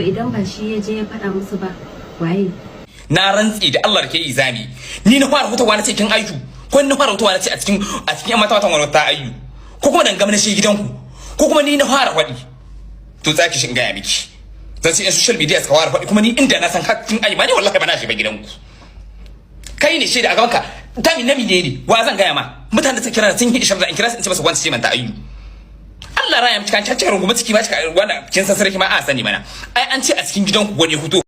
To idan ba shi ya je ya faɗa musu ba, waye? Na rantsi da Allah da ke izami, ni na fara fitowa na ce kin ayu, ko ni na fara fitowa na ce a cikin mata watan wani ta ayu, ko kuma dan gamna shi gidanku, ko kuma ni na fara faɗi. To tsaki shi in gaya miki, zan ce in social media suka fara faɗi, kuma ni inda na san hakkin ayu ma ni wallahi ba na shiga gidanku. Kai ne shaida a gaban ka dami na mine ne wa zan gaya ma? Mutanen da suka kira sun yi ishirin da in kira su in ce masa wani ce man ta ayu. Allah raya miki kan cacca runguma ciki ba cika wannan kin san sarki ma a sani mana. Ai an ce a cikin gidanku wani huto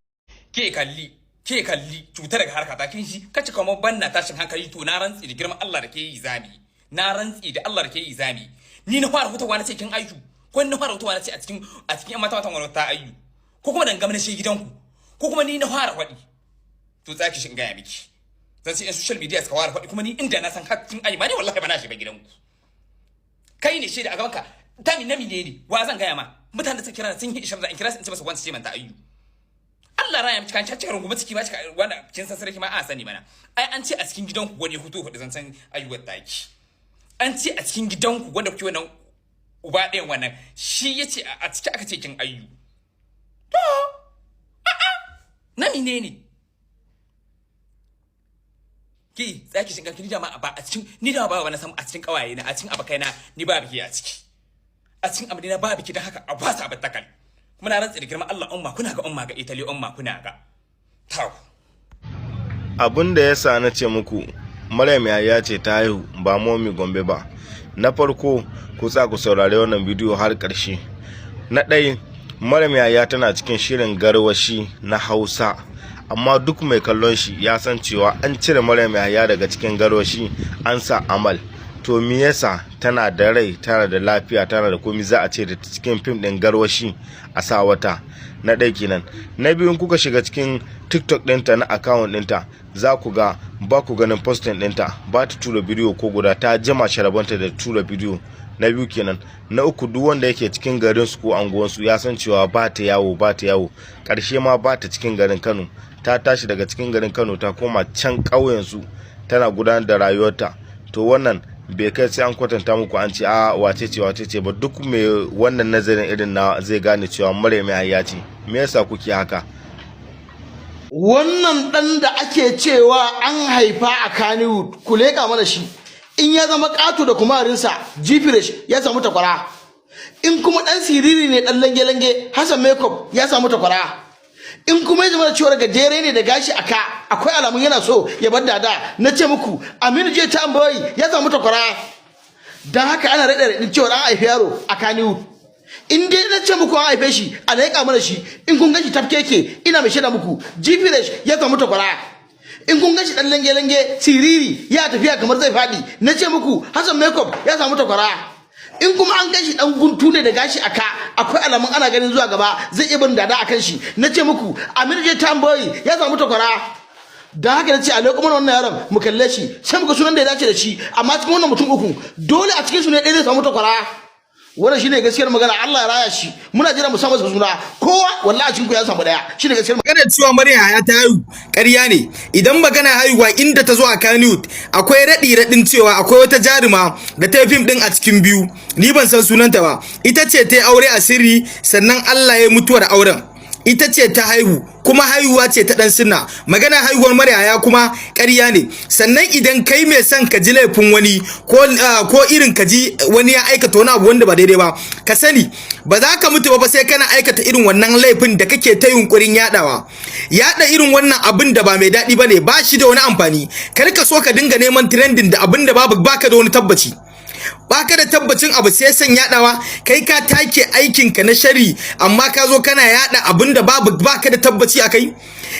ke kalli ke kalli cuta daga harka ta kin shi kace kamar banna tashin hankali. To na rantsi da girman Allah da ke yi zami, na rantsi da Allah da ke yi zami, ni na fara fitowa na ce kin ayu, ko ni na fara fitowa na ce a cikin mata watan wani ta ayu, ko kuma dan gamna shi gidanku, ko kuma ni na fara faɗi. To tsaki shi in gaya miki, zan ce in social media suka fara faɗi, kuma ni inda na san hakkin ayu ma ni wallahi ba na shiga gidanku. Kai ne shaida a gaban ka dami na mine ne wa zan gaya ma? Mutanen da suka kira sun yi ishirin da in kira su in ce masa wani ce man ta ayu. Allah raya miki kan cacca runguma ciki ba cika wannan kin san sarki ma a sani mana. Ai an ce a cikin gidanku wani hutu hudu zancen ayuwar taki. An ce a cikin gidanku wanda kuke wannan uba ɗayan wannan shi ya ce a ciki aka ce kin ayu. To a'a, na mine ne ki tsaki shin ni dama ba a cikin ni dama ba wani samu a cikin kawaye na, a cikin abakai na, ni ba biki a ciki, a cikin abu na ba biki. Dan haka a ba sa abattakal kuma na rantsi da girman Allah, umma kuna ga, umma ga Italy, umma kuna ga tau. Abin da ya sa na ce muku Maryam Yahaya ce ta haihu ba Momi Gombe ba, na farko ku tsaya ku saurari wannan bidiyo har ƙarshe. Na ɗaya, Maryam Yahaya tana cikin shirin Garwashi na Hausa, amma duk mai kallon shi ya san cewa an cire Maryam Yahaya daga cikin Garwashi, an sa Amal. To me yasa tana da rai, tana da lafiya, tana da komi, za a ce da cikin fim ɗin Garwashi a sa wata? Na ɗaya kenan. Na biyu, kuka shiga cikin TikTok ɗinta na account ɗinta, za ku ga ba ku ganin posting ɗinta, ba ta tura bidiyo ko guda, ta jima sharabanta da tura bidiyo. Na biyu kenan. Na uku, duk wanda yake cikin garin su ko anguwansu ya san cewa ba ta yawo, ba ta yawo. Ƙarshe ma ba ta cikin garin Kano, ta tashi daga cikin garin Kano ta koma can ƙauyen su tana gudanar da rayuwarta. To wannan bai kai sai an kwatanta muku an ce a wace ce wace ce ba. Duk mai wannan nazarin irin na zai gane cewa Maryam Yahaya ce. Me yasa kuke haka? Wannan ɗan da ake cewa an haifa a Kannywood, ku leƙa mana shi. In ya zama ƙato da kumarinsa, Gfresh ya samu takwara. In kuma ɗan siriri ne, ɗan lange-lange, Hassan Makeup ya samu takwara. In kuma ya zama da cewar gajere ne da gashi a ka, akwai alamun yana so ya bar dada, na ce muku Aminu J Town Boy ya samu takwara. Don haka ana raɗe raɗin cewar an haifi yaro a Kannywood. In dai na ce muku an haife shi, a leƙa mana shi. In kun gashi tafkeke, ina mai shaida muku Gfresh ya samu takwara. In kun gashi dan lange-lange siriri, ya tafiya kamar zai faɗi, na ce muku Hassan Makeup ya samu takwara. In kuma an gashi dan guntu ne da gashi a ka, akwai alamun ana ganin zuwa gaba zai iya bin dada akan shi, na ce muku Aminu J Town Boy ya samu takwara. Da haka na ce a leƙo mana wannan yaron mu kalle shi, sai muka sunan da ya dace da shi. Amma cikin wannan mutum uku, dole a cikin su ne ɗaya zai samu takwara. Wannan shine gaskiyar magana. Allah ya raya shi, muna jira mu samu masa suna. Kowa wallahi a cikin ku ya samu daya, shine gaskiyar. Maganar cewa Maryam Yahaya ta haihu ƙarya ne. Idan magana haihuwa inda ta zo a Kannywood, akwai raɗi raɗin cewa akwai wata jaruma da ta yi fim ɗin a cikin biyu, ni ban san sunanta ba, ita ce ta yi aure a sirri, sannan Allah ya mutuwar auren, ita ce ta haihu, kuma haihuwa ce ta dan sunna. Magana haihuwar Maryam Yahaya kuma ƙarya ne. Sannan idan kai mai son ka ji laifin wani ko irin ka ji wani ya aikata wani abu wanda ba daidai ba, ka sani ba za ka mutu ba sai kana aikata irin wannan laifin da kake ta yunkurin yadawa. Yada irin wannan abin da ba mai daɗi bane, ba shi da wani amfani. Kar ka so ka dinga neman trending da abin da babu, baka da wani tabbaci, baka da tabbacin abu sai san yadawa. Kai ka take aikin ka na shari, amma ka zo kana yada abin da babu, baka da tabbaci akai.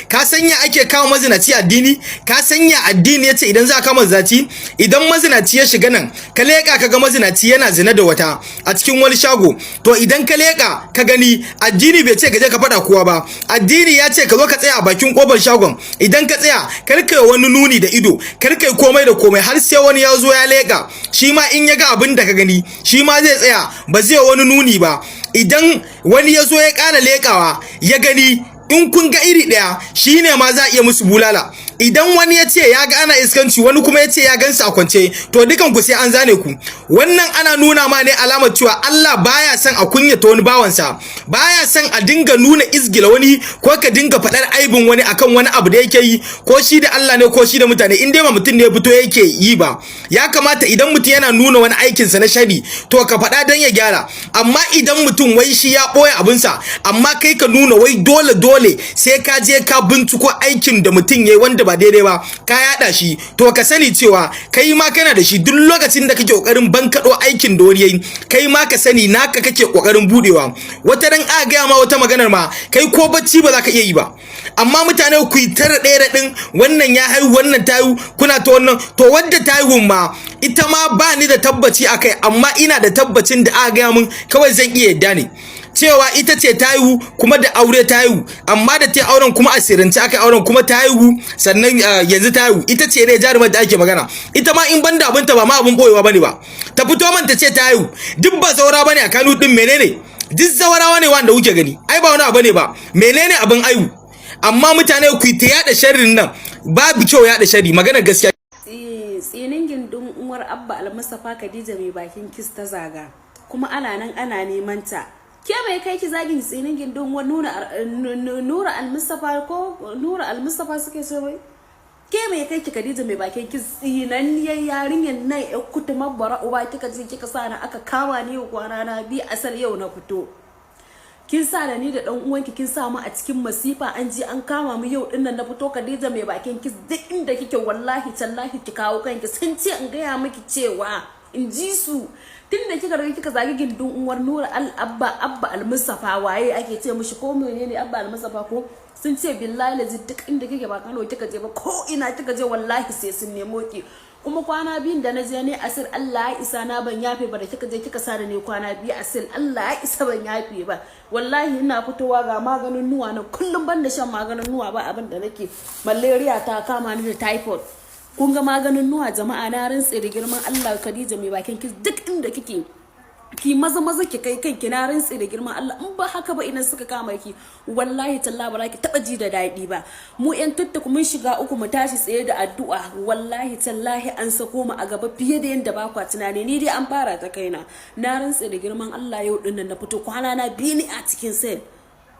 Ka sanya ake kawo mazinaci addini? Ka sanya addini yace idan za ka kama mazinaci, idan mazinaci ya shiga nan, ka leka ka ga mazinaci yana zina da wata a cikin wani shago, to idan ka leka ka gani, addini bai ce ka je ka faɗa kowa ba. Addini ya ce ka zo ka tsaya a bakin kofar shagon. Idan ka tsaya, kar kai wani nuni da ido, kar kai komai da komai, har sai wani ya zo ya leka. Shi ma in ya ga abin da ka gani, shi ma zai tsaya, ba zai wani nuni ba. Idan wani ya zo ya ƙara lekawa ya gani, in kun ga iri ɗaya, shine ma za a iya musu bulala. Idan wani ya ce ya ga ana iskanci, wani kuma ya ce ya gansu a kwance, to dukan ku sai an zane ku. Wannan ana nuna ma ne alamar cewa Allah baya son a kunyata wani bawansa, baya son a dinga nuna izgila wani ko ka dinga faɗar aibin wani akan wani abu da yake yi, ko shi da Allah ne ko shi da mutane, in dai ba mutum ne ya fito yake yi ba. Ya kamata idan mutum yana nuna wani aikinsa na shari, to ka faɗa don ya gyara. Amma idan mutum wai shi ya ɓoye abinsa, amma kai ka nuna wai dole dole sai ka je ka binciko aikin da mutum yayi wanda ba daidai ba, ka yaɗa shi, to ka sani cewa kai ma kana da shi. Duk lokacin da kake kokarin bankaɗo aikin da wani yayi, kai ma ka sani naka kake kokarin budewa. Wata ran a gaya ma wata maganar ma, kai ko bacci ba za ka iya yi ba. Amma mutane ku yi tara ɗaya raɗin wannan ya haihu, wannan ta haihu, kuna ta wannan. To wadda ta haihu ma, ita ma ba ni da tabbaci akai, amma ina da tabbacin da aka gaya min, kawai zan iya yadda ne cewa ita ce ta haihu, kuma da aure ta haihu. Amma da ta auren kuma a sirrance aka auren, kuma ta haihu, sannan yanzu ta haihu. Ita ce ne jarumar da ake magana. Ita ma in banda abinta ba ma abin boyewa bane ba, ta fito man ta ce ta haihu. Duk ba saura bane a Kano din. Menene? Duk zawarawa ne wanda kuke gani, ai ba wani abu ne ba. Menene abin aihu? Amma mutane ku ta yada sharrin nan, babu kyau yada sharri, magana gaskiya. Tsinin gindin uwar Abba Almustapha, Khadija mai bakin kis ta zaga, kuma ana nan ana neman ta. Ke mai kai ki zagin tsinin gindin uwar Nura Nura Almustapha ko Nura Almustapha suke so? Wai ke mai kai ki, Khadija mai bakin kis, tsinanniyar yarinyar nan, ya kutu mabbara uba, kika je kika sa na aka kama ni, kwana na bi asal yau na fito. Kin sa da ni da dan uwanki, kin sa mu a cikin masifa, an ji an kama mu, yau dinnan na fito. Khadija mai bakin kis, duk inda kike, wallahi tallahi ki kawo kanki. Sun ce in gaya miki cewa in ji su, tunda kika riga kika zagi gindin uwar Nura Al Abba, Abba Al Mustafa, waye ake ce mishi ko menene, Abba Al Mustafa ko, sun ce billahi lazi duk inda kike, ba Kano kika je ba, ko ina kika je, wallahi sai sun nemo ki. Kuma kwana biyun da na je ne asir, Allah ya isa na ban yafe ba. Da kika je kika sa da ne kwana biyu asir, Allah ya isa ban yafe ba. Wallahi ina fitowa ga maganin nuwa na kullum, ban da shan maganin nuwa ba abin da nake. Malaria ta kama ni da typhoid. Kun ga maganin nuwa, jama'a. Na rantse da girman Allah, Khadija mai bakin ki, duk inda kike, ki maza maza ki kai kanki. Na rantse da girman Allah, in ba haka ba, idan suka kama ki, wallahi talla ba ki taba ji da daɗi ba. Mu yan TikTok mun shiga uku, mu tashi tsaye da addu'a. Wallahi tallahi an sako mu a gaba fiye da yanda ba kwa tunani. Ni dai an fara ta kaina. Na rantse da girman Allah, yau dinnan na fito, kwana na biyu ni a cikin cell.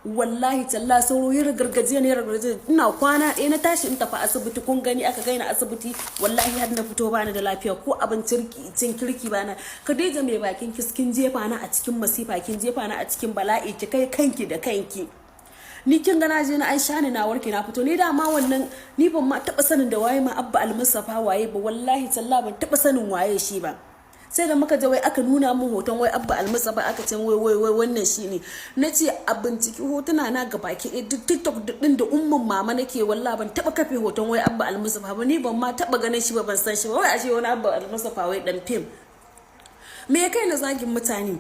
Wallahi talla sauro ya ragargaje ne, ragargaje. Ina kwana ɗaya na tashi in tafi asibiti. Kun gani, aka kai ni asibiti. Wallahi har na fito bani da lafiya, ko abin cin kirki bana. Khadija mai bakin kiskin, jefa na a cikin masifa, kin jefa na a cikin bala'i. Ki kai kanki da kanki. Ni kin ga na je na an sha ni, na warke, na fito. Ni dama wannan ni ban ma taba sanin da waye ma Abba Almustafa waye ba. Wallahi talla ban taba sanin waye shi ba, sai da muka je wai aka nuna min hoton wai Abba Almustafa, aka ce wai wai wai wannan shine. Na ce a binciki hotuna na ga baki ɗaya, duk TikTok din da umman mama nake, walla ban taba kafe hoton wai Abba Almustafa ba. Ni ban ma taba ganin shi ba, ban san shi ba. Wai ashe wani Abba Almustafa wai dan fim. Me ya kai na zagin mutane?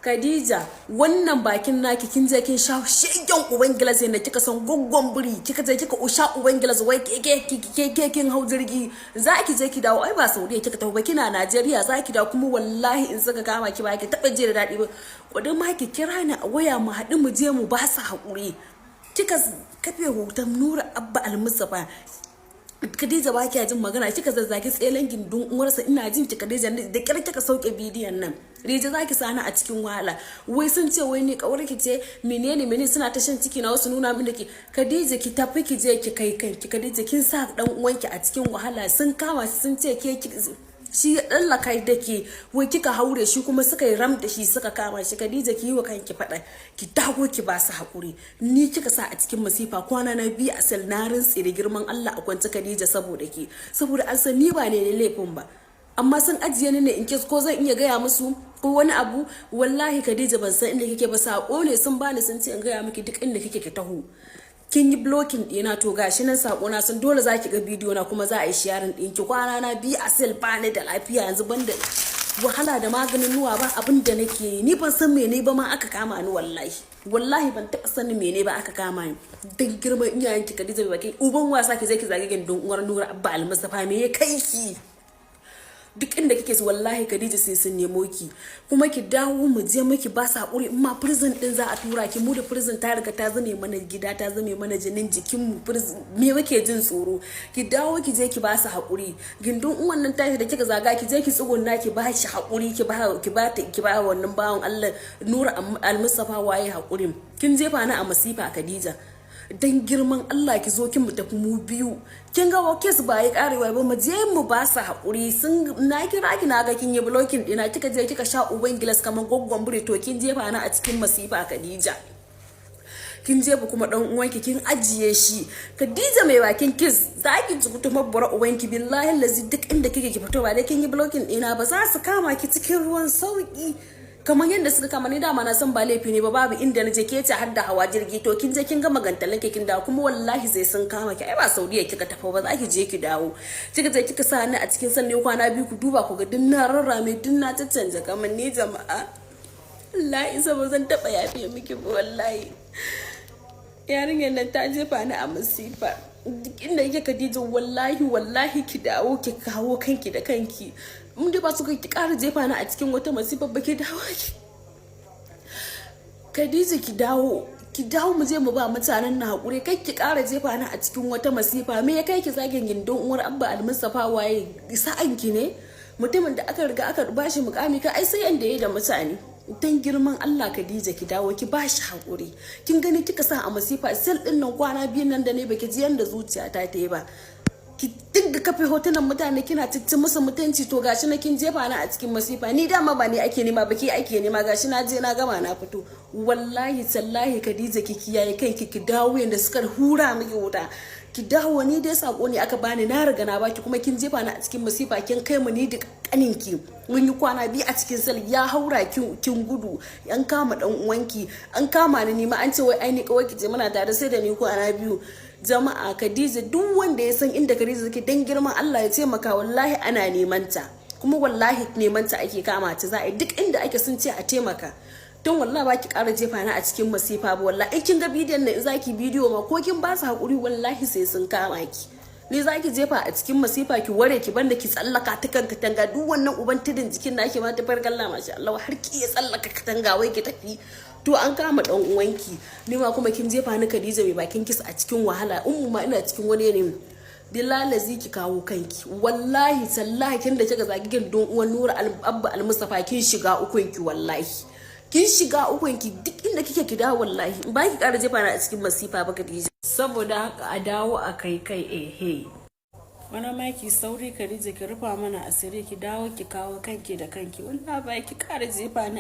Khadija, wannan bakin naki, kin je kin sha shegen uban gilas yanda kika san goggon biri. Kika je kika sha uban gilas, wai ke ke ke ke kin hau jirgi za ki je ki dawo. Ai ba Saudiya kika tafi ba, kina Najeriya, za ki dawo. Kuma wallahi in suka kama ki, ba ki taba je da daɗi ba. Kudin ma ki kira ni a waya, mu haɗu mu je mu ba su haƙuri. Kika kafe hoton Nura Abba Almustafa. Khadija, ba kiya jin magana, kika zazzaki tselen gindin uwarsa. Ina jin ki, Khadija, da kyar kika sauke bidiyon nan. Rija, zaki sani a cikin wahala. Wai sun ce wai ni kawar ki ce, menene menene, suna ta shan ciki na, wasu nuna min da ke. Khadija, ki tafi ki je ki kai kanki. Khadija, kin sa dan uwanki a cikin wahala. Sun kama shi, sun ce ke shi ya ɗallaka da ke, wai kika haure shi, kuma suka yi ram da shi, suka kama shi. Khadija, ki yi wa kanki faɗa, ki dago ki ba su haƙuri. Ni kika sa a cikin masifa, kwana na biyu a cell, na rantse da girman Allah a kwance, Khadija, saboda ke, saboda an san ni ba ne laifin ba, amma sun ajiye ni ne in ko zan iya gaya musu ko wani abu. Wallahi Khadija, ban san inda kike ba, sako ne sun bani, sun ce in gaya miki duk inda kike ki taho. Kin yi blocking ɗina, to gashi nan sako na sun, dole za ki ga bidiyo na, kuma za a yi sharing ɗinki. Kwana na biyu a cell, ba ni da lafiya yanzu, banda wahala da maganin nuwa ba abin da nake yi. Ni ban san mene ba ma aka kama ni. Wallahi wallahi ban taɓa sanin mene ba aka kama ni. Dan girman iyayenki, Khadija bai baki uban wasa, ki je ki zage gindin uwar Nura Abba Almustafa, me ya kai ki? Duk inda kike su, wallahi Khadija, sai sun nemo ki. Kuma ki dawo mu je miki ba sa hakuri. In ma prison din za a tura ki, mu da prison ta riga ta zame mana gida, ta zame mana jinin jikin mu. Prison me muke jin tsoro? Ki dawo ki je ki ba su hakuri. Gindin uwan nan tashi da kika zaga, ki je ki tsugunna ki ba shi hakuri, ki ba wannan bawan Allah Nura Almustafa waye hakuri. Kin jefa ni a masifa, Khadija. Dan girman Allah ki zo kin mu tafi mu biyu. Kin ga case ba ya karewa ba, mu je mu ba su hakuri. Sun na kira ki, na ga kin yi blocking dina, kika je kika sha uban gilas kamar goggon bure. To kin jefa ni a cikin masifa, Khadija. Kin jefa kuma dan uwanki, kin ajiye shi. Khadija mai bakin kiss, za ki ji kutumar ubanki. Billahi lazi, duk inda kike ki fito. Ba dai kin yi blocking dina ba, za su kama ki cikin ruwan sauki kamar yadda suka kama ni. Dama na san ba laifi ne ba, babu inda na je. Ke ce har da hawa jirgi, to kin je kin gama gantalan kin dawo. Kuma wallahi sai sun kama ki. Ai ba Saudiya kika tafi ba, za ki je ki dawo. Kika je kika sa ni a cikin sanne kwana 2. Ku duba ku ga duk na rarrame, duk na caccanja kamar ni. Jama'a, Allah isa ba zan taba yafe miki ba. Wallahi yarinyar nan ta jefa ni a masifa. Duk inda yake Khadija, wallahi wallahi ki dawo, ki kawo kanki da kanki. Mun dai ba su ki ƙara jefa ni a cikin wata masifa ba. Ki dawo ki Khadija, ki dawo, ki dawo mu je mu ba mutanen na hakuri. Kai ki ƙara jefa ni a cikin wata masifa. Me ya kai ki zagin gindin uwar Abba Almustafa? Waye sa'an ki ne? Mutumin da aka riga aka bashi mukami ka ai sai yanda yayi da mutane. Dan girman Allah Khadija, ki dawo ki ba shi hakuri. Kin gani kika sa a masifa cell din nan kwana 2n nan da ne, baki ji yanda zuciyata ta yi ba. Ki dinga kafe hotunan mutane kina ciccin musu mutunci. To gashi na kin jefa ni a cikin masifa. Ni dama ba ni ake nema ba, ki ake nema. Gashi na je na gama na fito. Wallahi tallahi Khadija, ki kiyaye kanki, ki dawo. Yanda suka hura miki wuta, ki dawo. Ni dai sako ne aka bani, na riga na baki. Kuma kin jefa ni a cikin masifa, kin kai mu ni da kaninki mun yi kwana 2 a cikin cell. Ya haura kin gudu, an kama dan uwanki, an kama ni. Ma an ce wai ai ni kawai ki je muna tare, sai da ni kwana 2. Jama'a, Khadija, duk wanda ya san inda Khadija take, dan girman Allah ya taimaka. Wallahi ana neman ta, kuma wallahi neman ta ake, kama ta za a yi duk inda ake. Sun ce a taimaka. Don wallahi ba ki ƙara jefa ni a cikin masifa ba. Wallahi in kin ga bidiyon nan, in zaki bidiyo ma ko kin ba su hakuri, wallahi sai sun kama ki. Ni zaki jefa a cikin masifa, ki ware ki banda ki tsallaka ta kan katanga. Duk wannan uban tudun jikin naki ma ta farkalla, masha Allah, har ki ya tsallaka katanga wai ki tafi. To an kama dan uwanki, ni ma kuma kin jefa ni Khadija mai bakin kisa a cikin wahala. Ummu ma ina cikin wani yanayi. Billahi ki kawo kanki. Wallahi tallahi kin da kika zagi gindin uwan Nura Abba Almustafa, kin shiga ukunki. Wallahi kin shiga ukunki. Duk inda kike ki dawo. Wallahi ba ki ƙara jefa ni a cikin masifa ba, Khadija. Saboda haka a dawo a kai kai ehe. Wani ma ki sauri Khadija, ki rufa mana asiri, ki dawo ki kawo kanki da kanki. Wallahi ba ki ƙara jefa ni.